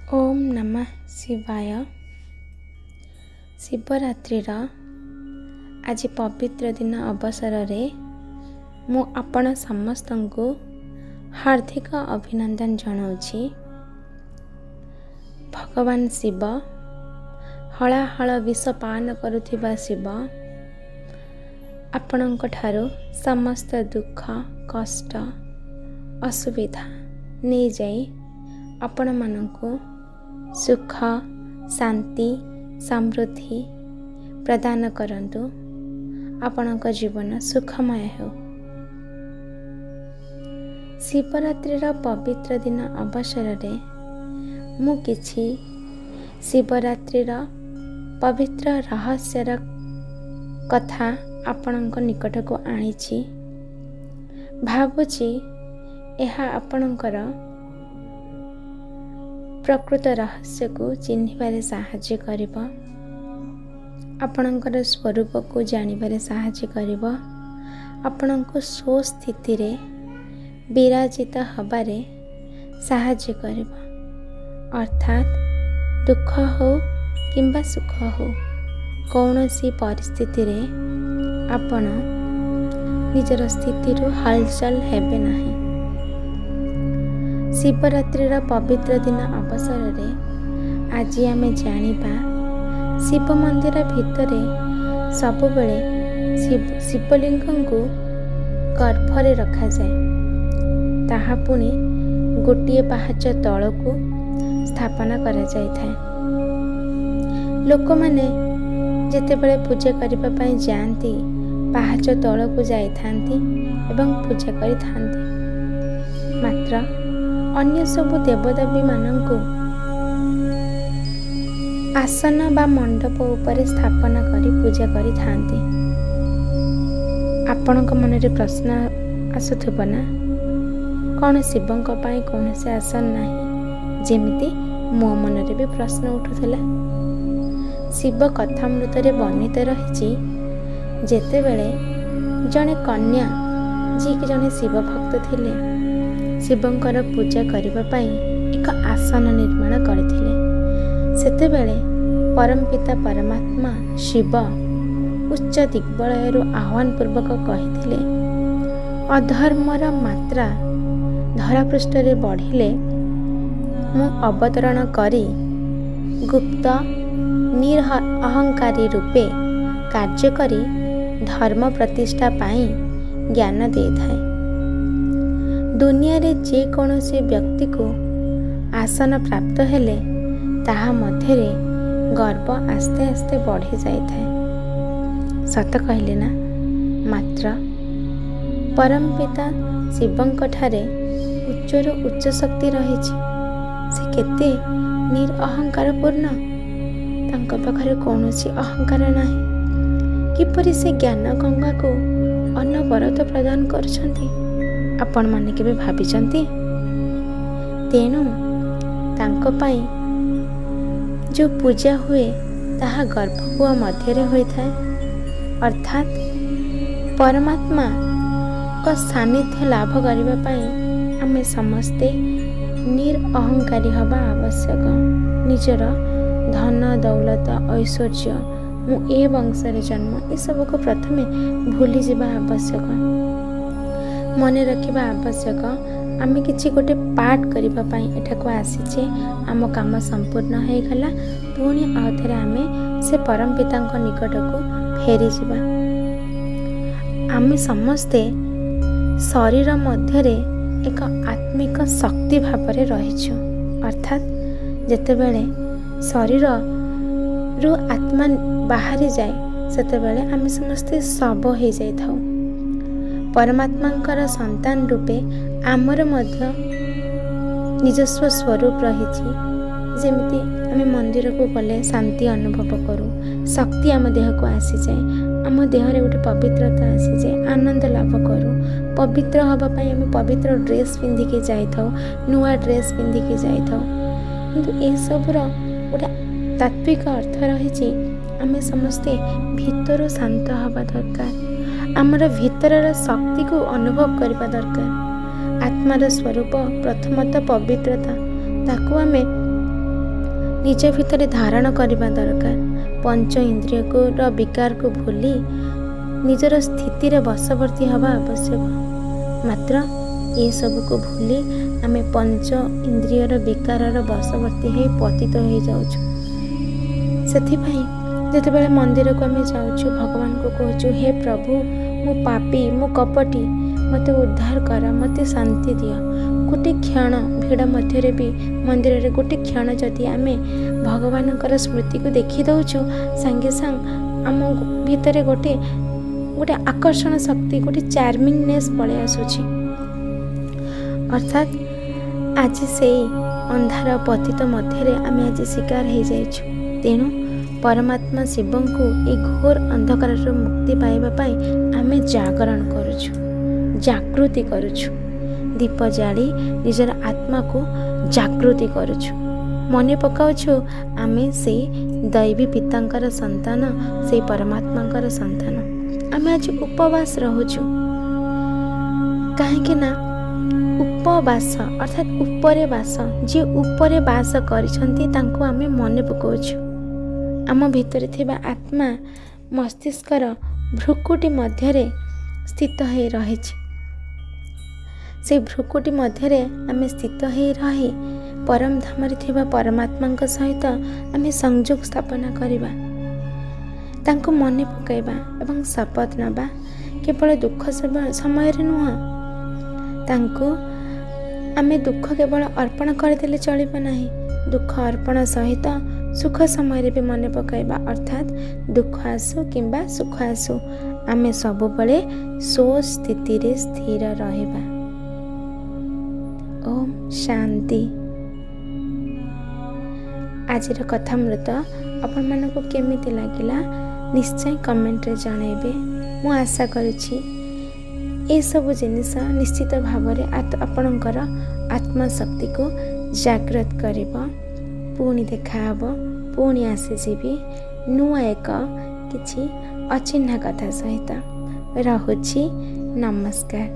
ଓମ୍ ନମଃ ଶିବାୟ। ଶିବରାତ୍ରିର ଆଜି ପବିତ୍ର ଦିନ ଅବସରରେ ମୁଁ ଆପଣ ସମସ୍ତଙ୍କୁ ହାର୍ଦ୍ଦିକ ଅଭିନନ୍ଦନ ଜଣାଉଛି। ଭଗବାନ ଶିବ, ହଳାହଳ ବିଷ ପାନ କରୁଥିବା ଶିବ ଆପଣଙ୍କ ଠାରୁ ସମସ୍ତ ଦୁଃଖ, କଷ୍ଟ, ଅସୁବିଧା ନେଇଯାଇ ଆପଣମାନଙ୍କୁ ସୁଖ, ଶାନ୍ତି, ସମୃଦ୍ଧି ପ୍ରଦାନ କରନ୍ତୁ। ଆପଣଙ୍କ ଜୀବନ ସୁଖମୟ ହେଉ। ଶିବରାତ୍ରିର ପବିତ୍ର ଦିନ ଅବସରରେ ମୁଁ କିଛି ଶିବରାତ୍ରିର ପବିତ୍ର ରହସ୍ୟର କଥା ଆପଣଙ୍କ ନିକଟକୁ ଆଣିଛି। ଭାବୁଛି ଏହା ଆପଣଙ୍କର ପ୍ରକୃତ ରହସ୍ୟକୁ ଚିହ୍ନିବାରେ ସାହାଯ୍ୟ କରିବ, ଆପଣଙ୍କର ସ୍ୱରୂପକୁ ଜାଣିବାରେ ସାହାଯ୍ୟ କରିବ, ଆପଣଙ୍କୁ ସ୍ୱସ୍ଥିତିରେ ବିରାଜିତ ହେବାରେ ସାହାଯ୍ୟ କରିବ। ଅର୍ଥାତ୍ ଦୁଃଖ ହେଉ କିମ୍ବା ସୁଖ ହେଉ, କୌଣସି ପରିସ୍ଥିତିରେ ଆପଣ ନିଜର ସ୍ଥିତିରୁ ହଲଚଲ ହେବେ ନାହିଁ। ଶିବରାତ୍ରିର ପବିତ୍ର ଦିନ ଅବସରରେ ଆଜି ଆମେ ଜାଣିବା, ଶିବ ମନ୍ଦିର ଭିତରେ ସବୁବେଳେ ଶିବଲିଙ୍ଗଙ୍କୁ ଗର୍ଭରେ ରଖାଯାଏ, ତାହା ପୁଣି ଗୋଟିଏ ପାହାଚ ତଳକୁ ସ୍ଥାପନା କରାଯାଇଥାଏ। ଲୋକମାନେ ଯେତେବେଳେ ପୂଜା କରିବା ପାଇଁ ଯାଆନ୍ତି, ପାହାଚ ତଳକୁ ଯାଇଥାନ୍ତି ଏବଂ ପୂଜା କରିଥାନ୍ତି। ମାତ୍ର ଅନ୍ୟ ସବୁ ଦେବଦେବୀମାନଙ୍କୁ ଆସନ ବା ମଣ୍ଡପ ଉପରେ ସ୍ଥାପନା କରି ପୂଜା କରିଥାନ୍ତି। ଆପଣଙ୍କ ମନରେ ପ୍ରଶ୍ନ ଆସୁଥିବ ନା, କ'ଣ ଶିବଙ୍କ ପାଇଁ କୌଣସି ଆସନ ନାହିଁ? ଯେମିତି ମୋ ମନରେ ବି ପ୍ରଶ୍ନ ଉଠୁଥିଲା। ଶିବ କଥାମୃତରେ ବର୍ଣ୍ଣିତ ରହିଛି, ଯେତେବେଳେ ଜଣେ କନ୍ୟା, ଯିଏକି ଜଣେ ଶିବ ଭକ୍ତ ଥିଲେ, ଶିବଙ୍କର ପୂଜା କରିବା ପାଇଁ ଏକ ଆସନ ନିର୍ମାଣ କରିଥିଲେ, ସେତେବେଳେ ପରମପିତା ପରମାତ୍ମା ଶିବ ଉଚ୍ଚ ଦିଗ୍ବଳୟରୁ ଆହ୍ୱାନ ପୂର୍ବକ କହିଥିଲେ, ଅଧର୍ମର ମାତ୍ରା ଧରାପୃଷ୍ଠରେ ବଢ଼ିଲେ ମୁଁ ଅବତରଣ କରି ଗୁପ୍ତ ନିର ଅହଙ୍କାରୀ ରୂପେ କାର୍ଯ୍ୟ କରି ଧର୍ମ ପ୍ରତିଷ୍ଠା ପାଇଁ ଜ୍ଞାନ ଦେଇଥାଏ। ଦୁନିଆରେ ଯେକୌଣସି ବ୍ୟକ୍ତିକୁ ଆସନ ପ୍ରାପ୍ତ ହେଲେ ତାହା ମଧ୍ୟରେ ଗର୍ବ ଆସ୍ତେ ଆସ୍ତେ ବଢ଼ିଯାଇଥାଏ। ସତ କହିଲେ ନା? ମାତ୍ର ପରମପିତା ଶିବଙ୍କ ଠାରେ ଉଚ୍ଚରୁ ଉଚ୍ଚ ଶକ୍ତି ରହିଛି। ସେ କେତେ ନିରଅହଙ୍କାରପୂର୍ଣ୍ଣ, ତାଙ୍କ ପାଖରେ କୌଣସି ଅହଙ୍କାର ନାହିଁ। କିପରି ସେ ଜ୍ଞାନ ଗଙ୍ଗାକୁ ଅନବରତ ପ୍ରଦାନ କରୁଛନ୍ତି, ଆପଣମାନେ କେବେ ଭାବିଛନ୍ତି? ତେଣୁ ତାଙ୍କ ପାଇଁ ଯେଉଁ ପୂଜା ହୁଏ, ତାହା ଗର୍ଭଗୃହ ମଧ୍ୟରେ ହୋଇଥାଏ। ଅର୍ଥାତ୍ ପରମାତ୍ମାଙ୍କ ସାନ୍ନିଧ୍ୟ ଲାଭ କରିବା ପାଇଁ ଆମେ ସମସ୍ତେ ନିରଅହଙ୍କାରୀ ହେବା ଆବଶ୍ୟକ। ନିଜର ଧନ, ଦୌଲତ, ଐଶ୍ୱର୍ଯ୍ୟ, ମୁଁ ଏ ବଂଶରେ ଜନ୍ମ, ଏସବୁକୁ ପ୍ରଥମେ ଭୁଲିଯିବା ଆବଶ୍ୟକ। ମନେ ରଖିବା ଆବଶ୍ୟକ, ଆମେ କିଛି ଗୋଟେ ପାର୍ଟ କରିବା ପାଇଁ ଏଠାକୁ ଆସିଛେ। ଆମ କାମ ସମ୍ପୂର୍ଣ୍ଣ ହେଇଗଲା, ପୁଣି ଆଉ ଥରେ ଆମେ ସେ ପରମପିତାଙ୍କ ନିକଟକୁ ଫେରିଯିବା। ଆମେ ସମସ୍ତେ ଶରୀର ମଧ୍ୟରେ ଏକ ଆତ୍ମିକ ଶକ୍ତି ଭାବରେ ରହିଛୁ। ଅର୍ଥାତ୍ ଯେତେବେଳେ ଶରୀରରୁ ଆତ୍ମା ବାହାରିଯାଏ, ସେତେବେଳେ ଆମେ ସମସ୍ତେ ଶବ ହେଇଯାଇଥାଉ। ପରମାତ୍ମାଙ୍କର ସନ୍ତାନ ରୂପେ ଆମର ମଧ୍ୟ ନିଜସ୍ୱ ସ୍ୱରୂପ ରହିଛି। ଯେମିତି ଆମେ ମନ୍ଦିରକୁ ଗଲେ ଶାନ୍ତି ଅନୁଭବ କରୁ, ଶକ୍ତି ଆମ ଦେହକୁ ଆସିଯାଏ, ଆମ ଦେହରେ ଗୋଟେ ପବିତ୍ରତା ଆସିଯାଏ, ଆନନ୍ଦ ଲାଭ କରୁ। ପବିତ୍ର ହେବା ପାଇଁ ଆମେ ପବିତ୍ର ଡ୍ରେସ୍ ପିନ୍ଧିକି ଯାଇଥାଉ, ନୂଆ ଡ୍ରେସ୍ ପିନ୍ଧିକି ଯାଇଥାଉ। କିନ୍ତୁ ଏସବୁର ଗୋଟେ ତାତ୍ତ୍ୱିକ ଅର୍ଥ ରହିଛି, ଆମେ ସମସ୍ତେ ଭିତରୁ ଶାନ୍ତ ହେବା ଦରକାର, ଆମର ଭିତରର ଶକ୍ତିକୁ ଅନୁଭବ କରିବା ଦରକାର। ଆତ୍ମାର ସ୍ୱରୂପ ପ୍ରଥମତଃ ପବିତ୍ରତା, ତାକୁ ଆମେ ନିଜ ଭିତରେ ଧାରଣ କରିବା ଦରକାର। ପଞ୍ଚ ଇନ୍ଦ୍ରିୟକୁ ର ବିକାରକୁ ଭୁଲି ନିଜର ସ୍ଥିତିରେ ବଶବର୍ତ୍ତୀ ହେବା ଆବଶ୍ୟକ। ମାତ୍ର ଏସବୁକୁ ଭୁଲି ଆମେ ପଞ୍ଚ ଇନ୍ଦ୍ରିୟର ବିକାରର ବଶବର୍ତ୍ତୀ ହେଇ ପତିତ ହେଇଯାଉଛୁ। ସେଥିପାଇଁ ଯେତେବେଳେ ମନ୍ଦିରକୁ ଆମେ ଯାଉଛୁ, ଭଗବାନଙ୍କୁ କହୁଛୁ, ହେ ପ୍ରଭୁ, ମୁଁ ପାପୀ, ମୁଁ କପଟୀ, ମୋତେ ଉଦ୍ଧାର କର, ମୋତେ ଶାନ୍ତି ଦିଅ। ଗୋଟେ କ୍ଷଣ ଭିଡ଼ ମଧ୍ୟରେ ବି ମନ୍ଦିରରେ ଗୋଟେ କ୍ଷଣ ଯଦି ଆମେ ଭଗବାନଙ୍କର ସ୍ମୃତିକୁ ଦେଖିଦେଉଛୁ, ସାଙ୍ଗେ ସାଙ୍ଗେ ଆମ ଭିତରେ ଗୋଟେ ଗୋଟେ ଆକର୍ଷଣ ଶକ୍ତି, ଗୋଟେ ଚାର୍ମିଂନେସ୍ ପଳେଇ ଆସୁଛି। ଅର୍ଥାତ୍ ଆଜି ସେଇ ଅନ୍ଧାର ପତିତ ମଧ୍ୟରେ ଆମେ ଆଜି ଶିକାର ହେଇଯାଇଛୁ। ତେଣୁ ପରମାତ୍ମା ଶିବଙ୍କୁ ଏ ଘୋର ଅନ୍ଧକାରରୁ ମୁକ୍ତି ପାଇବା ପାଇଁ ଆମେ ଜାଗରଣ କରୁଛୁ, ଜାଗୃତି କରୁଛୁ। ଦୀପ ଜାଳି ନିଜର ଆତ୍ମାକୁ ଜାଗୃତି କରୁଛୁ, ମନେ ପକାଉଛୁ ଆମେ ସେଇ ଦୈବୀ ପିତାଙ୍କର ସନ୍ତାନ, ସେଇ ପରମାତ୍ମାଙ୍କର ସନ୍ତାନ। ଆମେ ଆଜି ଉପବାସ ରହୁଛୁ କାହିଁକି ନା ଉପବାସ ଅର୍ଥାତ୍ ଉପରେ ବାସ, ଯିଏ ଉପରେ ବାସ କରିଛନ୍ତି ତାଙ୍କୁ ଆମେ ମନେ ପକାଉଛୁ। ଆମ ଭିତରେ ଥିବା ଆତ୍ମା ମସ୍ତିଷ୍କର ଭ୍ରୁକୁଟି ମଧ୍ୟରେ ସ୍ଥିତ ହୋଇ ରହିଛି। ସେଇ ଭ୍ରୁକୁଟି ମଧ୍ୟରେ ଆମେ ସ୍ଥିତ ହୋଇ ରହି ପରମଧାମରେ ଥିବା ପରମାତ୍ମାଙ୍କ ସହିତ ଆମେ ସଂଯୋଗ ସ୍ଥାପନା କରିବା, ତାଙ୍କୁ ମନେ ପକାଇବା ଏବଂ ଶପଥ ନେବା। କେବଳ ଦୁଃଖ ସମୟରେ ନୁହଁ, ତାଙ୍କୁ ଆମେ ଦୁଃଖ କେବଳ ଅର୍ପଣ କରିଦେଲେ ଚଳିବ ନାହିଁ, ଦୁଃଖ ଅର୍ପଣ ସହିତ ସୁଖ ସମୟରେ ବି ମନେ ପକାଇବା। ଅର୍ଥାତ୍ ଦୁଃଖ ଆସୁ କିମ୍ବା ସୁଖ ଆସୁ, ଆମେ ସବୁବେଳେ ସ୍ୱସ୍ଥିତିରେ ସ୍ଥିର ରହିବା। ଓମ୍ ଶାନ୍ତି। ଆଜିର କଥାମୃତ ଆପଣମାନଙ୍କୁ କେମିତି ଲାଗିଲା ନିଶ୍ଚୟ କମେଣ୍ଟରେ ଜଣାଇବେ। ମୁଁ ଆଶା କରୁଛି ଏସବୁ ଜିନିଷ ନିଶ୍ଚିତ ଭାବରେ ଆପଣଙ୍କର ଆତ୍ମଶକ୍ତିକୁ ଜାଗ୍ରତ କରିବ। ପୁଣି ଦେଖାହେବ, ପୁଣି ଆସିଯିବି ନୂଆ ଏକ କିଛି ଅଚିହ୍ନା କଥା ସହିତ। ରହୁଛି, ନମସ୍କାର।